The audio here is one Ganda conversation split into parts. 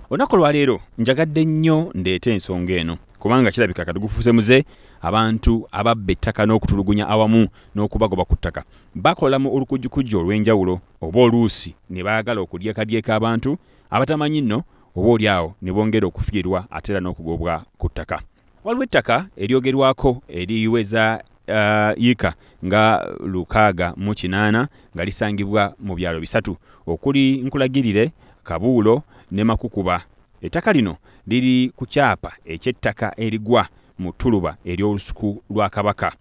Olunaku olwaleero njagadde nnyo ndeete ensonga eno kubanga kirabika kati gufuuse muze abantu ababba ettaka n'okutulugunya awamu n'okubagoba ku ttaka bakola mu olukujjukujju olw'enjawulo oba oluusi ne baagala okudyekadyeka abantu abatamanyi nno oba oli awo ne bongera okufiirwa ate era n'okugobwa ku ttaka. Waliwo ettaka eryogerwako eriweza yiika nga 68 nga lisangibwa mu byalo bisatu okuli Nkulagirire, Kabuulo ne Makukuba. Ettaka lino liri ku kyapa eky'ettaka erigwa mu ttuluba ery'olusuku lwa Kabaka,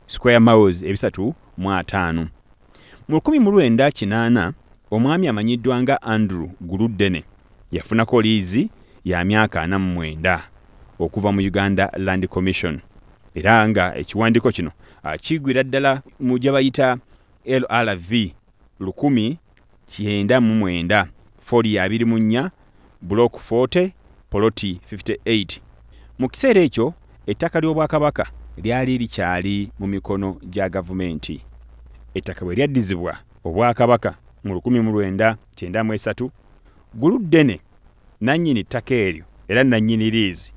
square miles 350. Mu 1980 omwami amanyiddwa nga Andrew Guluddene yafunako liizi ya myaka 49 okuva mu Uganda Land Commission era nga ekiwandiiko kino kigwira ddala mu gye bayita LRV 1099 folio 24 block 40 poloti 58. Mu kiseera ekyo ettaka ly'Obwakabaka lyali likyali mu mikono gya gavumenti. Ettaka bwe lyaddizibwa Obwakabaka mu 1993, Guluddene nannyini ttaka eryo era nannyini liizi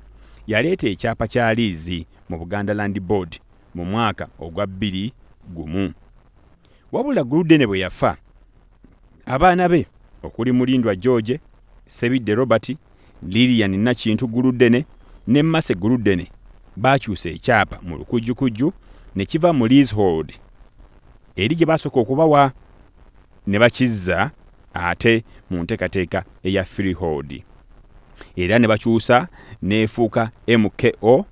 yaleeta ekyapa kya liizi mu Buganda Land Board mu mwaka ogwa 2001. Wabula Guluddene bwe yafa, abaana be okuli Mulindwa George, Ssebidde Robert, Lilian Nakintu Guluddene ne Mercy Guluddene baakyusa ekyapa mu lukujjukujju ne kiva mu leasehold eri gye baasooka okubawa ne bakizza ate mu nteekateeka eya freehold era ne bakyusa n'efuuka MKO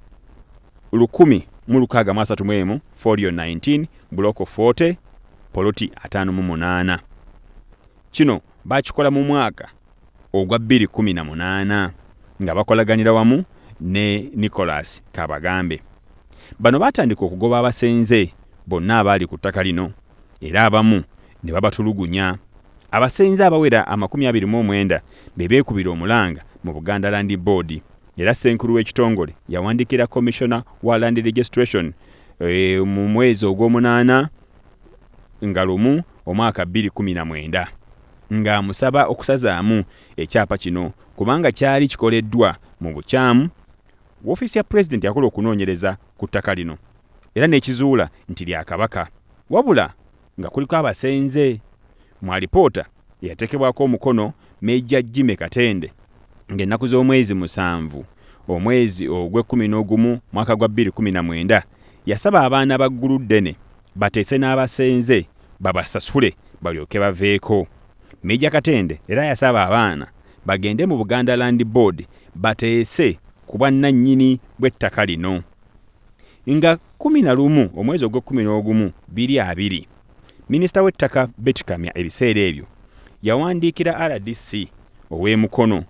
1061 folio 19 buloko 40 poloti 58. Kino baakikola mu mwaka ogwa 2018 nga bakolaganira wamu ne Nicholas Kabagambe. Bano baatandika okugoba abasenze bonna abaali ku ttaka lino era abamu ne babatulugunya. Abasenze abawera 29 be beekubira omulanga mu Buganda Land Board era ssenkulu w'ekitongole yawandiikira Commissioner wa Land Registration mu mwezi ogw'omunaana nga 1 omwaka 2019 ng'amusaba okusazaamu ekyapa kino kubanga kyali kikoleddwa mu bukyamu. Woofiisi ya Pulezidenti yakola okunoonyereza ku ttaka lino era n'ekizuula nti lya Kabaka wabula nga kuliko abasenze. Mu alipoota eyateekebwako omukono Meeja Jimmy Katende ng'ennaku z'omwezi 7 omwezi ogw'ekkumi n'ogumu mwaka gwa 2019 yasaba abaana ba Gguluddene bateese n'abasenze babasasule balyoke baveeko. Meeja Katende era yasaba abaana bagende mu Buganda Land Board bateese ku bwannannyini bw'ettaka lino. Nga 11 omwezi ogw'ekkumi n'ogumu bbiri abiri, minisita w'ettaka Beti Kamya ebiseera ebyo yawandiikira RDC ow'e Mukono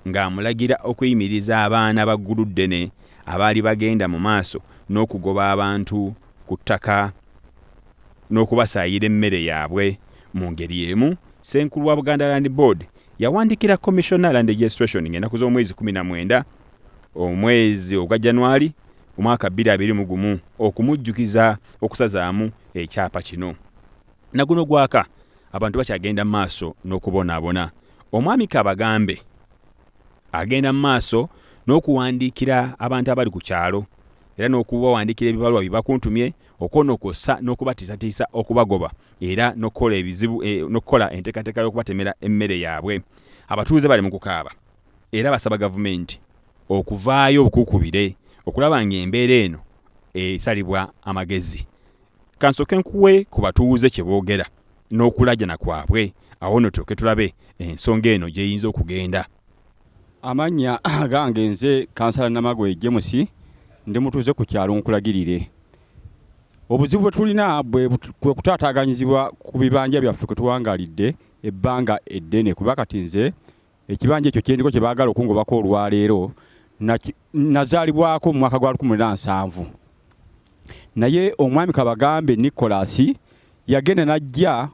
ng'amulagira okuyimiriza abaana ba Gguluddene abaali bagenda mu maaso n'okugoba abantu ku ttaka n'okubasaayira emmere yaabwe. Mu ngeri y'emu, ssenkulu wa Buganda Land Board yawandiikira Commissioner Land Registration ng'ennaku z'omwezi 19 omwezi ogwa January omwaka 2021 okumujjukiza okusazaamu ekyapa kino. Na guno gwaka abantu bakyagenda mu maaso n'okubonaabona. Omwami Kabagambe agenda mu maaso n'okuwandiikira abantu abali ku kyalo era n'okubawandiikira ebibaluwa bye bakuntumye okwonokosa n'okubatiisatiisa okubagoba era n'okukola ebizibu n'okukola enteekateeka y'okubatemera emmere yaabwe. Abatuuze bali mu kukaaba era basaba gavumenti okuvaayo obukuukubire okulaba ng'embeera eno esalibwa amagezi. Kansooke nkuwe ku batuuze kye boogera n'okulajana kwabwe awo nno tulyoke tulabe ensonga eno gy'eyinza okugenda. Amannya gange nze Kansala Namagoye James, ndi mutuuze ku kyalo Nkulagirire. Obuzibu bwe tulina kwe kutaataaganyizibwa ku bibanja byaffe kwe tuwangaalidde ebbanga eddene kuba kati nze ekibanja ekyo kyendiko kye baagala okungobako olwaleero nazaalibwako mu mwaka gwa 1970 naye omwami Kabagambe Nicholas yagenda n'ajja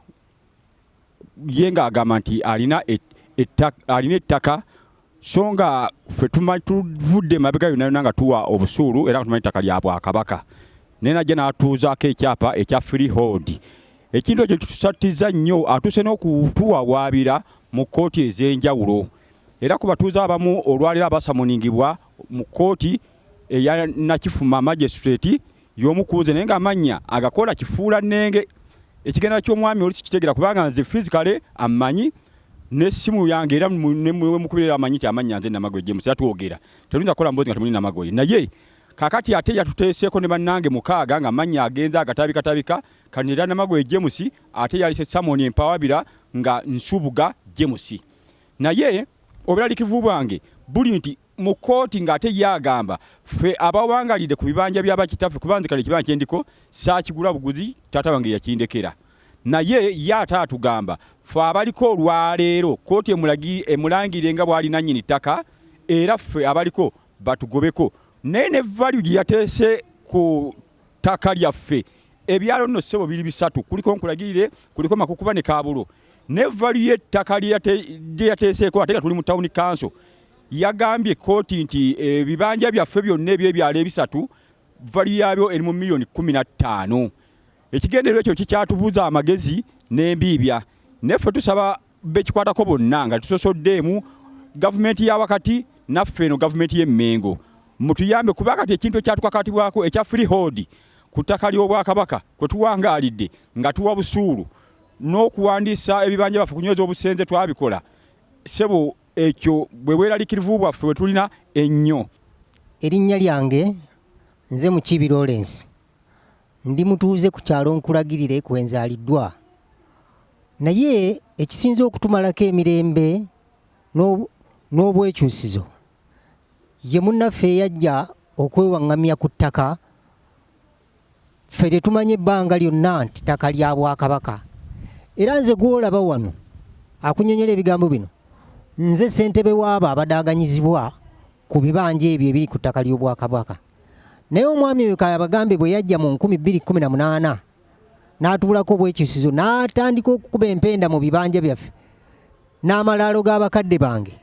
ye ng'agamba nti alina ettaka so nga ffe tuvudde emabega yonna yonna nga tuwa obusuulu era nga tumanyi ettaka lya Bwakabaka naye najja n'atuuzaako ekyapa ekya freehold. Ekintu ekyo kitusattiza nnyo, atuuse n'okutuwawaabira mu kkooti ez'enjawulo. Era ku batuuze abamu olwaleero abasamoningibwa mu kkooti eya Nakifuma Magistrate y'omu ku nze, naye ng'amannya agakola kifuula nnenge. Ekigendera ky'omwami oli sikitegera, kubanga nze physically ammanyi n'essimu yange era nemukubira era amanyi nti amannya nze Namagoye James, era twogera, tetuyinza kukola mboozi nga temuli Namagoye. Naye kakati ate yatuteeseeko ne bannange 6 nga amannya agenze agatabikatabika. Kati era Namagoye James ate yalise Samoni Empawabira nga Nsubuga James. Naye obulalikivu bwange buli nti mu kkooti ng'ate ye agamba ffe abawangalidde ku bibanja bya bakitaffe, kuba nze kale ekibanja kyendiko saakigula buguzi, taata wange yakindekera, naye ye ate atugamba ffe abaliko olwaleero kkooti emulangirire nga bw'ali nannyini ttaka, era ffe abaliko batugobeko. Naye ne value gye yateese ku ttaka lyaffe, ebyalo nno ssebo biri 3, kuliko Nkulagirire, kuliko Makukuba ne Kabulo, ne value y'ettaka lye yateeseeko ate nga tuli mu town council, yagambye kkooti nti ebibanja byaffe byonna eby'ebyalo 3 value yaabyo eri mu miliyoni 15. Ekigendererwa ekyo kikyatubuza amagezi n'embiibya, naye tusaba bekikwatako bonna nga tusosoddeemu gavumenti ya wakati naffe eno gavumenti y'Emmengo mutuyambe, kuba kati ekintu ekyatukakatibwako ekya freehold ku ttaka ly'Obwakabaka kwe tuwangaalidde nga tuwa busuulu n'okuwandiisa ebibanja byaffe kunyweza obusenze twabikola, ssebo ekyo bwe bweraliikirivu bwaffe bwe tulina ennyo. Erinnya lyange nze Mukiibi Lawrence, ndi mutuuze ku kyalo Nkulagirire kwe nzaaliddwa, naye ekisinze okutumalako emirembe n'obwekyusizo ye munnaffe eyajja okwewaŋŋamya ku ttaka. Ffe tetumanyi ebbanga lyonna nti ttaka lya Bwakabaka, era nze gw'olaba wano akunyonyola ebigambo bino, nze ssentebe w'abo abadaaganyizibwa ku bibanja ebyo ebiri ku ttaka ly'Obwakabaka. Naye omwami oyo Kayabagambe bwe yajja mu 2018 n'atuulako obwekyusizo n'atandika okukuba empenda mu bibanja byaffe n'amalaalo g'abakadde bange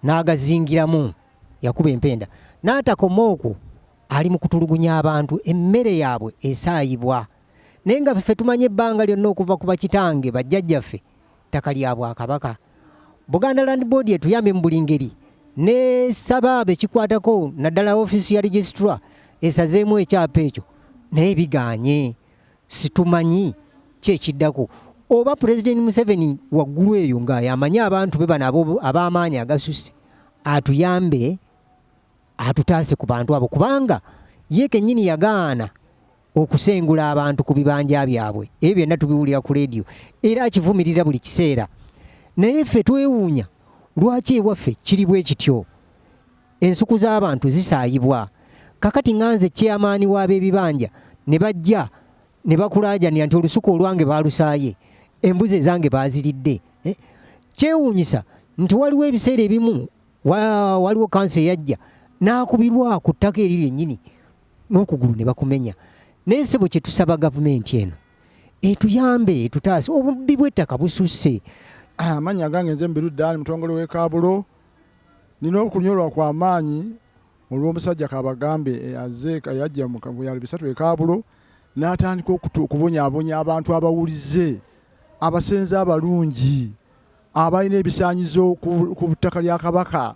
n'agazingiramu, yakuba empenda n'atakoma okwo, ali mu kutulugunya abantu, emmere yaabwe esaayibwa. Naye nga ffe tumanyi ebbanga lyonna okuva ku bakitange bajjajjaffe ttaka lya Bwakabaka. Buganda Land Board etuyambye mu buli ngeri, nesaba bekikwatako naddala ofiisi ya registrar esazeemu ekyapa ekyo, naye biganye. Situmanyi ki ekiddako, oba Pulezidenti Museveni waggulu eyo nga yamanyi abantu be bano ab'amaanyi agasusse, atuyambe atutaase ku bantu abo, kubanga ye kennyini yagaana okusengula abantu ku bibanja byabwe. Ebyo byonna tubiwulira ku leediyo era akivumirira buli kiseera, naye ffe twewuunya lwaki ewaffe kiri bwe kityo, ensuku z'abantu zisaayibwa. Kakati nga nze chairman w'ab'ebibanja ne bajja ne bakulaajanira nti olusuku olwange baalusaaye, embuzi ezange baaziridde. Kyewuunyisa nti waliwo ebiseera ebimu waliwo kanso eyajja n'akubirwa ku ttaka eryo lyennyini n'okugulu ne bakumenya. Naye ssebo kye tusaba gavumenti eno etuyambe etutaase, obubbi bw'ettaka bususse. Amannya gange nze Mbiru Ddaani, mutongole w'e Kabulo. Nina okunyolwa kwa maanyi olw'omusajja Kabagambe azze yajja mu byalo 3 e Kabulo n'atandika okubonyaabonya abantu abawulize, abasenze abalungi, abalina ebisaanyizo ku ttaka lya Kabaka.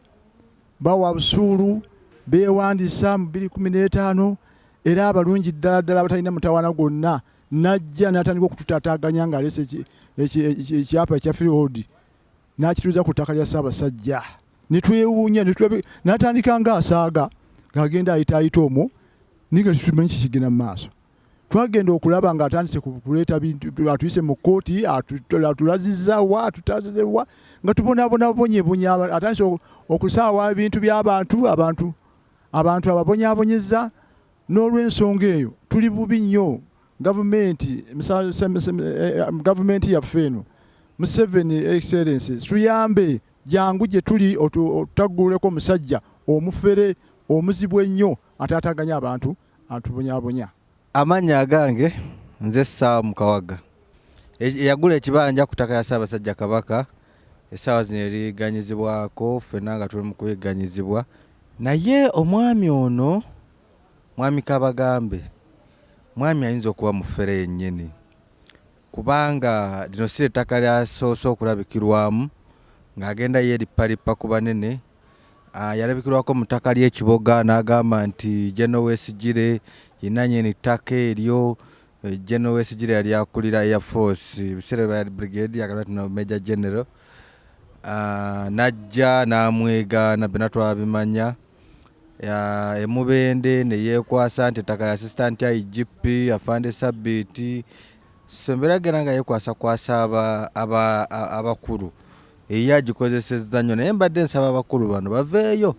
Bawa busuulu, beewandiisa mu 2015, era abalungi ddala ddala abatalina mutawaana gwonna, n'ajja n'atandika okututaataaganya ng'aleese ekyapa ekya freehold n'akituuza ku ttaka lya Ssaabasajja. Ne twewuunya, n'atandika ng'asaaga ng'agenda ayitaayita omwo, naye nga tetumanyi kikigenda mu maaso. Twagenda okulaba ng'atandise kuleeta bintu, atuyise mu kkooti, atulazizza wa, atutazize wa, nga tubonaabona bubonyebonya. Atandise okusaawa ebintu by'abantu, abantu ababonyaabonyezza. N'olw'ensonga eyo tuli bubi nnyo. Gavumenti yaffe eno, Museveni Excellency, tuyambe, jangu gye tuli otutaggululeko omusajja omufere omuzibu ennyo ataataaganya abantu, atubonyaabonya. Amannya agange nze Sam Kawaga, eyagula ekibanja ku ttaka lya Ssaabasajja Kabaka. Essaawa zino eriganyizibwako ffenna nga tuli mu kuyigganyizibwa, naye omwami ono, Mwami Kabagambe, mwami ayinza okuba mufere yennyini, kubanga lino si ettaka lyasoose okulabikirwamu Ng'agenda yeerippalippa ku banene. Yalabikirwako mu ttaka ly'ekiboga n'agamba nti General Wesigire yenanyini ttaka eryo. General Wesigire yali akulira Air Force ebiseera bye yali brigadier, kati no Major General. N'ajja n'amwegaana, byonna twabimanya. Emubende ne yeekwasa nti ettaka lya Assistant IGP Afande Sabiiti. So embeera agenda nga yeekwasakwasa abakulu, eyo agikozesezza nnyo. Naye mbadde nsaba abakulu bano baveeyo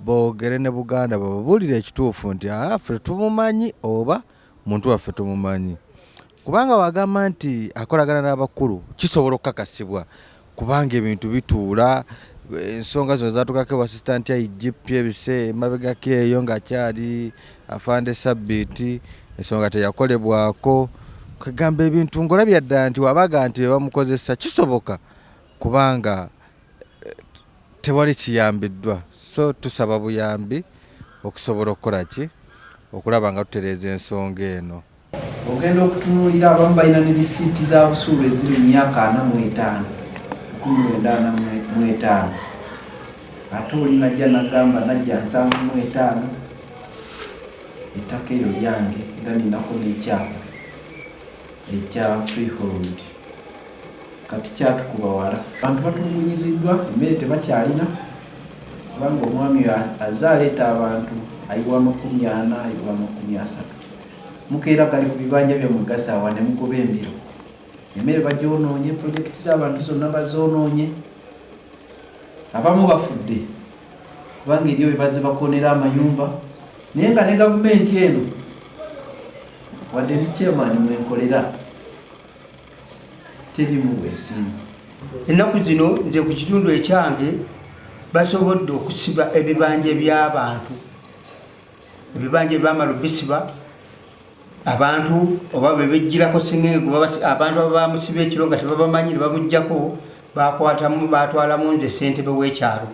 boogere ne Buganda, bababuulire ekituufu nti ffe tumumanyi oba muntu waffe tumumanyi, kubanga wagamba nti akolagana n'abakulu kisobola okukakasibwa, kubanga ebintu bituula. Ensonga zino zatukako ewa Assistant IGP ebise emabegako eyo ng'akyali Afande Sabiiti, ensonga teyakolebwako. Kagamba ebintu ng'olabira ddala nti wabaga nti bebamukozesa kisoboka, kubanga tewali kiyambiddwa. So tusaba buyambi okusobola okukola ki, okulaba nga tutereeza ensonga eno. Ogenda okutunuulira abamu balina ne risiiti za busuulu eziri mu myaka 45, 1945, ate oli najja nagamba najja 75, ettaka eryo lyange era ninako n'ekyapa ekya freehold. Kati kyatukuba wala, abantu batulugunyiziddwa, emmere tebakyalina, kubanga omwami azze aleeta abantu ayiwa 40, ayiwa 30, mukeera gali ku bibanja byammwe gasaawa ne mugoba embiro. Emmere bagyonoonye, pulojekiti z'abantu zonna bazoonoonye, abamu bafudde kubanga eriyo bye bazze bakoonera amayumba. Naye nga ne gavumenti eno, wadde ndi chairman mwenkolera, terimu bwesimbu. Ennaku zino nze ku kitundu ekyange basobodde okusiba ebibanja by'abantu. Ebibanja byamala obisiba abantu oba bebejjirako sengenge, abantu ababamusiba ekiro nga tebabamanyi ne bamuggyako, bakwatamu batwalamu nze ssentebe w'ekyalo,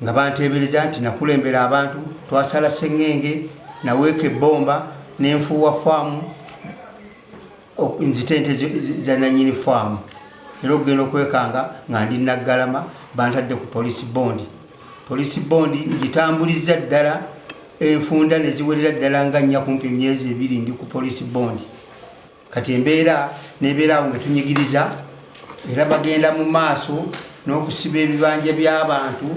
nga banteebereza nti nakulembera abantu, twasala sengenge, naweeka ebbomba nenfuuwa faamu, nzite ente za nannyini faamu. Era okugenda okwekanga nga ndi Naggalama, bantadde ku police bond. Police bond ngitambuliza ddala enfunda ne ziwerera ddala nga nnya, kumpi emyezi 2 ndi ku police bond. Kati embeera nebeera awo nga tunyigiriza, era bagenda mu maaso n'okusiba ebibanja by'abantu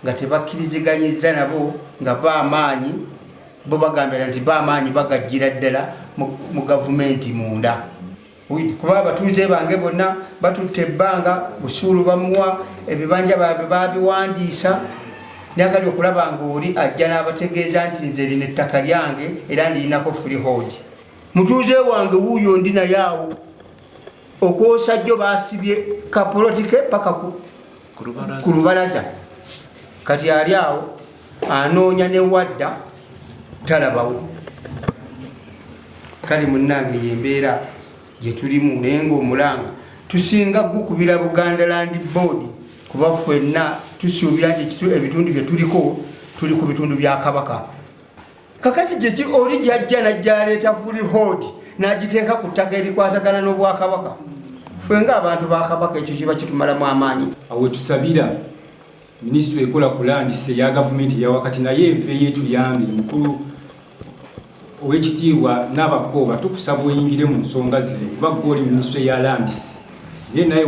nga tebakkiriziganyiza nabo, nga baamaanyi bo bagambira nti baamaanyi bagajjira ddala mu gavumenti munda. Kuba abatuuze bange bonna batutte ebbanga, busuulu bamuwa, ebibanja baabwe babiwandiisa, nakali okulaba ng'oli ajja n'abategeeza nti nze lino ettaka lyange era ndirinako freehold. Mutuuze wange wuuyo ndi naye awo, okwosa jjo basibye kapoloti ke paka ku lubalaza. Kati ali awo anoonya ne wadda talabawo. Kale munnange yembeera gye tulimu, naye ng'omulanga tusinga gukubira Buganda Land Board, kuba ffenna tusuubira nti ebitundu bye tuliko tuli ku bitundu bya Kabaka. Kakati gyeki oli gyajja najja aleeta freehold n'agiteeka ku ttaka erikwatagana n'Obwakabaka, ffe ng'abantu ba Kabaka ekyo kiba kitumalamu amaanyi. Awo tusabira minisitule ekola ku lands eya gavumenti eya wakati naye eveeyo etuyambe. Mukulu ow'ekitiibwa n'abakooba, tukusaba oyingire mu nsonga zino, kuba gwe oli minisitule ya lands. Naye naye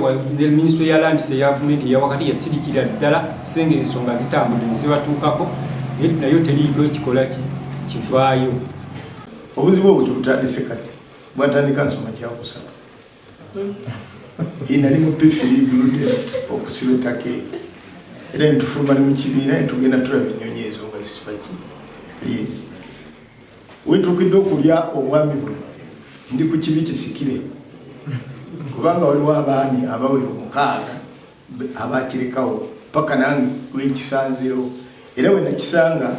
minisitule ya lands eya gavumenti eya wakati yasirikira ddala senga ensonga zitambudde ne zibatuukako, naye nayo teriiko ekikola kivaayo. Obuzibu obwo tebutandise kati, bwatandika nsoma kyakusaba. Nali mu P3 guludde okusiba ettaka eryo, era netufuluma ne mu kibiina netugenda tulaba ennyonyi ezo nga zisiba ki liizi. Wetuukidde okulya obwami buno, ndi ku kibi kisikire, kubanga waliwo abaami abawera 6 abakirekawo paka nange lwenkisanzeewo. Era bwe nakisanga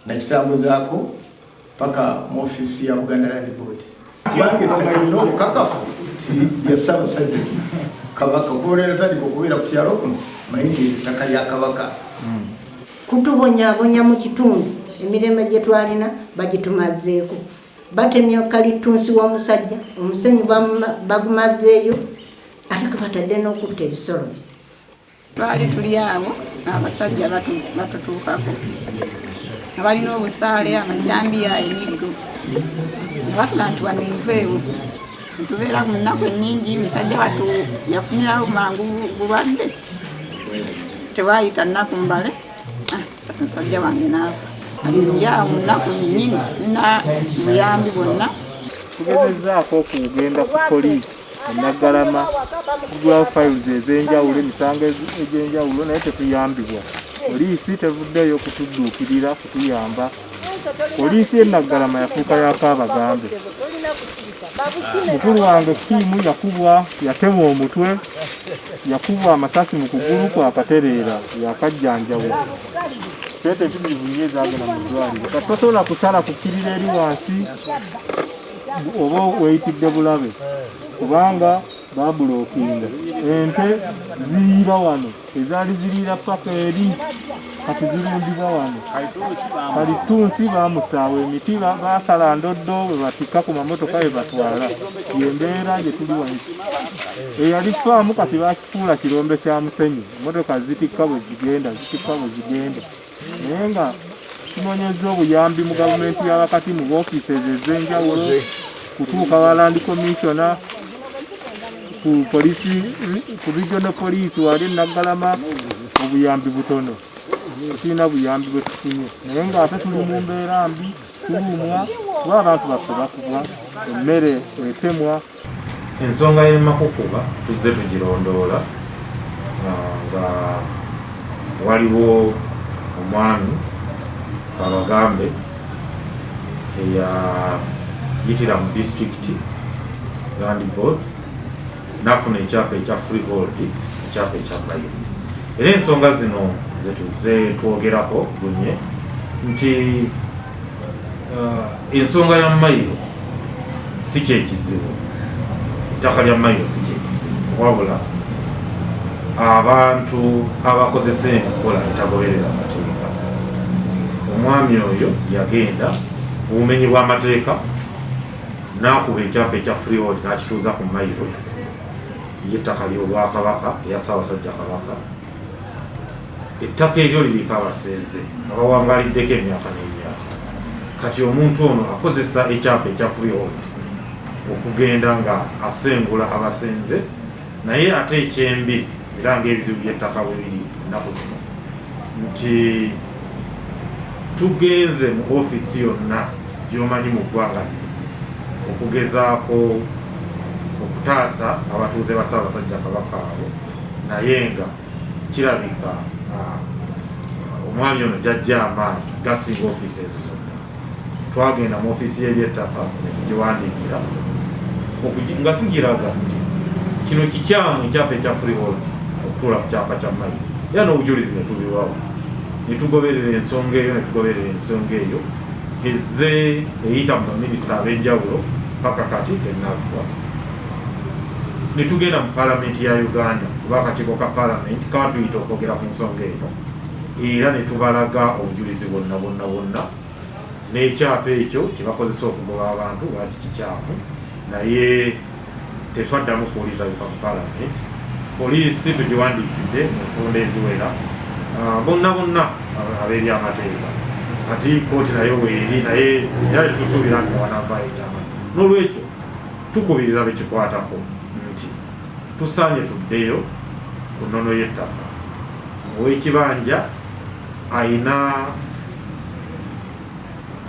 nakitambuzaako paka mu ofiisi ya Buganda Land Board, kubanga ettaka lina obukakafu lya Ssaabasajja Kabaka. Okuba natandika okubeera ku kyalo kuno, manyi nti ettaka lya Kabaka. Kutubonyaabonya mu kitundu, emirembe gye twalina bagitumazeeko. Batemye kalitunsi w'omusajja, omusenyu bagumazeeyo. Ate kebatadde n'okutta ebisolo bye. Twali tuli awo abasajja batutuukako nga balina obusaale, amajambiya, emiggo, nga batula nti wano nveewo. Tubeera mu nnaku ennyingi. Musajja watu yafunirawo mangu bulwadde, tewaayita nnaku mbale musajja wange n'afa. Kati ndi awo mu nnaku nnyini, sina buyambi bwonna. Tugezezzaako okugenda ku poliisi e Naggalama kugulawo files ez'enjawulo, emisango egy'enjawulo, naye tetuyambibwa. Poliisi tevuddeeyo kutudduukirira kutuyamba. Poliisi y'e Naggalama yafuuka ya Kaabagambe. Mukulu wange Kiimu yakubwa, yatemwa omutwe, yakubwa amasasi mu kugulu kwakatereera, yakajjanjabwa. Sente empitirivu nnyo ezaagenda mu ddwaliro. Kati tosobola kusala kukkirira eri wansi oba weeyitidde bulabe kubanga babulookinga. Ente ziriira wano, ezaali ziriira paka eri kati zirundibwa wano. Kalittunsi bamusaawa emiti, basala ndoddo bwe batikka ku mamotoka bwe batwala. Y'embeera gye tuli wano. Eyali faamu kati bakifuula kirombe kya musenyu, emmotoka zitikka bwe zigenda, zitikka bwe zigenda. Naye nga tunoonyezza obuyambi mu gavumenti ya wakati mu ofiisi ez'enjawulo kutuuka wa land commissioner, ku polisi, ku regional police wali e Naggalama, obuyambi butono. Tulina buyambi bwe tufunye, naye ng'ate tuli mu mbeera mbi, tulumwa kuba abantu baffe bakubwa, emmere etemwa. Ensonga y'e Makukuba tuzze tugirondoola nga waliwo omwami Kabagambe eyayitira mu disitulikiti land board n'afuna ekyapa ekya freehold, ekyapa ekya mayiro. Era ensonga zino zetuzze twogerako bunye nti ensonga ya mayiro si kyekizibu, ettaka lya mayiro si kyekizibu, wabula abantu abakozesa enkola etagoberera mateeka. Omwami oyo yagenda obumenyi bw'amateeka n'akuba ekyapa ekya freehold n'akituuza ku mayiro y'ettaka ly'Obwakabaka eya Ssaabasajja Kabaka. Ettaka eryo liriko abasenze abawangaliddeko emyaka n'emyaka. Kati omuntu ono akozesa ekyapa ekya freehold okugenda nga asengula abasenze, naye ate ekyembi era ng'ebizibu by'ettaka bwe biri ennaku zino nti tugenze mu ofiisi yonna gy'omanyi mu ggwanga lino okugezaako okutaasa abatuuze ba Ssaabasajja Kabaka abo, naye nga kirabika omwami ono gy'aggya amaanyi gasinga ofiisi ezo zonna. Twagenda mu ofiisi y'ebyettaka ne tugiwandiikira nga tugiraga nti kino kikyamu ekyapa ekya freehold okutuula ku kyapa kya mayiro, era n'obujulizi ne tubiwawo ne tugoberera ensonga eyo ne tugoberera ensonga eyo ezze eyita mu baminisita ab'enjawulo paka kati tennaggwa. Ne tugenda mu palamenti ya Uganda kuba akakiiko ka palamenti kaatuyita okwogera ku nsonga eno, era ne tubalaga obujulizi bwonna bwonna bwonna n'ekyapa ekyo kye bakozesa okugoba abantu lwaki kikyamu, naye tetwaddamu kuwuliza bifa mu palamenti. Poliisi tugiwandiikidde mu nfunda eziwera, bonna bonna ab'ebyamateeka, kati kkooti nayo weeri, naye era tetusuubira nti wanaavaayo ekyamaanyi. N'olwekyo tukubiriza bekikwatako nti tusaanye tuddeyo ku nnono y'ettaka. Ow'ekibanja ayina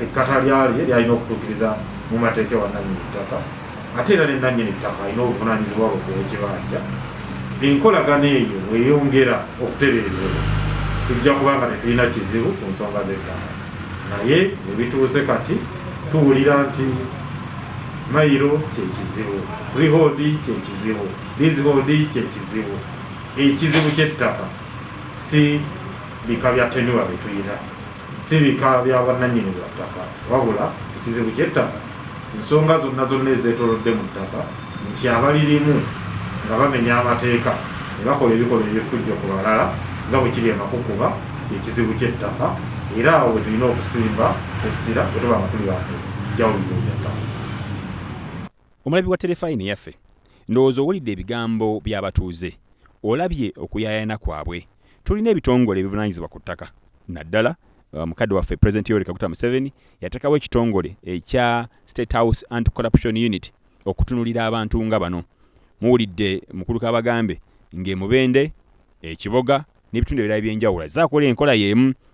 ekkata lyalye lyalina okutuukiriza mu mateeka ewa nnannyini ttaka, ate era ne nnannyini ttaka alina obuvunaanyizibwa bwe ku w'ekibanja. Enkolagana eyo bw'eyongera okutereezebwa tujja kuba nga tetulina kizibu ku nsonga z'ettaka. Naye we bituuse kati tuwulira nti mayiro kye kizibu, freehold kye kizibu, leasehold kye kizibu. Ekizibu ky'ettaka si bika bya tenure bye tulina, si bika bya bwannannyini bwa ttaka, wabula ekizibu ky'ettaka nsonga zonna zonna ezeetoolodde mu ttaka nti abalirimu nga bamenya amateeka ne bakola ebikolwa eby'effujjo ku balala nga bwe kiri e Makukuba kye kizibu ky'ettaka, era awo we tulina okusimba essira bwe tuba nga tuli ba kuggyawo bizibu bya ttaka. Omulabi wa Terefayina eyaffe. Ndowooza owulidde ebigambo by'abatuuze, olabye okuyaayana kwabwe. Tulina ebitongole ebivunaanyizibwa ku ttaka naddala mukadde waffe President Yoweri Kaguta Museveni yateekawo ekitongole ekya State House Anti-Corruption Unit okutunulira abantu nga bano. Muwulidde mukulu Kabagambe ng'e Mubende, e Kiboga n'ebitundu ebirala eby'enjawulo azze akola enkola y'emu.